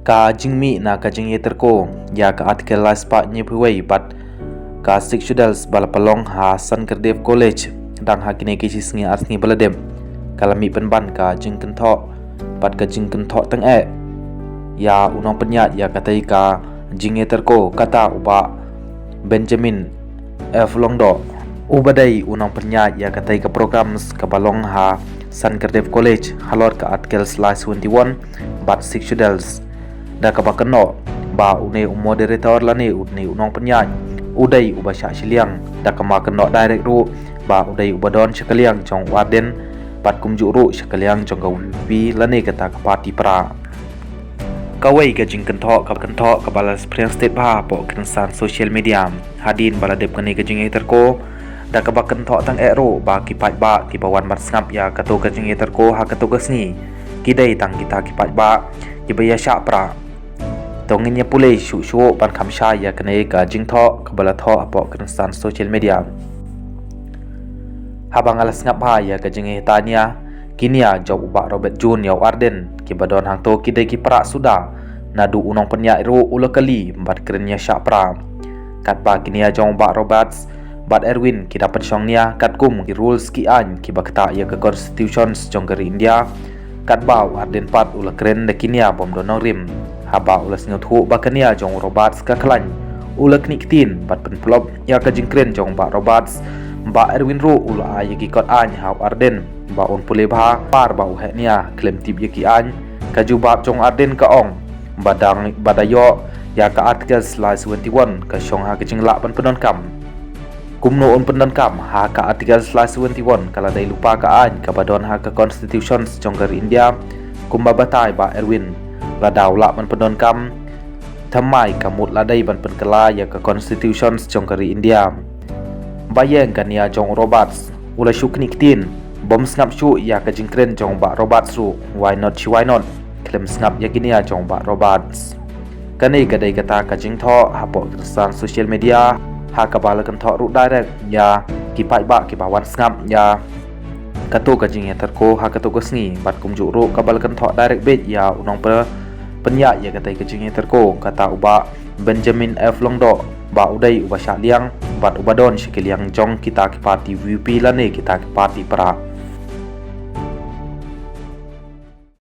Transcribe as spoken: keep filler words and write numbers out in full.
Ka jingmih na ka jingïatyrko ïa ka Article lai spah hynñiewphew wei bad ka Sixth Schedule ba la pynlong ha Sankirdev College dang ha kine ki shi sngi ar sngi ba la dep, ka la mih pynban ka jingkynthoh bad ka jingkynthoh tang eh ïa u nongpynïaid ïa katei ka jingïatyrko, kata u Bah Benjamin F Lyngdoh, uba dei u nongpynïaid ïa katei ka program kaba long ha Sankirdev College halor ka Article lai seventy-one bad Sixth Schedule. Da kaba kynnoh ba une u moderator lane une u nongpynïaid u dei uba shah shiliang, da kaba kynnoh direct ruh ba u dei uba don sha ka liang jong u Ardent bad kumjuh ruh sha ka liang jong ka VPP lane kata ka party Prah. Kawei ka jingkynthoh, ka kynthoh kaba la spread stet bha hapoh kynsan social media hadien ba la dep kane ka jingïatyrko, da kaba kynthoh tang eh ruh ba ki paidbah kiba wan ban sngap ïa kato ka jingïatyrko ha kato ka sngi ki dei tang kita ki paidbah kiba ïashah Prah. To ngin ïa pule shuh shuh ban kham shai ïa kane ka jingthoh kaba la thoh hapoh kynsan social media. Haba nga la sngap bha ïa ka jingïatyrko nia, ki nia jong u Bah Robert June ïa u Ardent kiba don hangto ki dei ki Prah suda, naduh u nongpynïaid ruh u la kylli bad kren ïashah Prah. Katba ki nia jong u Bah Roberts bad Erwin ki da pynshong nia katkum ki rules ki aiñ kiba ktah ïa ka constitution jong ka ri India. Katba u Ardent pat u la kren da ki nia bym don nongrim. Haba u la sngewthuh ba ka nia jong u Roberts ka khlaiñ, u la knieh ktien bad pynphlop ïa ka jingkren jong u Bah Roberts. Bah Erwin ruh u la ai ïa ki kot aiñ ha u Ardent ba un pule bha por ba u heh nia khlem tip ïa ki aiñ. Ka jubab jong u Ardent ka ong ba dang, ba da ïoh ïa ka Article lai seventy-one ka shong ha ka jinglah ban pyndonkam. Kumno un pyndonkam? Ha ka Article lai seventy-one ka la dei lypa ka aiñ kaba don ha ka constitution jong ka ri India. Kumba batai Bah Erwin, lada u lah ban pyndonkam, thymmai ka mut la dei ban pynkylla ïa ka constitution jong ka ri India. Ba ïeng ka nia jong u Roberts, u la shu knieh ktien, bym sngap shuh ïa ka jingkren jong u Bah Roberts ruh, why not, shi why not, khlem sngap ïa ki nia jong u Bah Roberts. Kane ka dei kata ka jingthoh hapoh kynsan social media ha kaba la kynthoh ruh direct ïa ki paidbah kiba wan sngap ïa kato ka jingïatyrko ha kato ka sngi, bad kumjuh ruh kaba la kynthoh direct beit ïa u nongpynïaid ïa katei ka jingïatyrko, kata u Bah Benjamin F Lyngdoh, ba u dei uba shah liang bad uba don sha ki liang jong kita ki party VPP lane kita ki party Prah.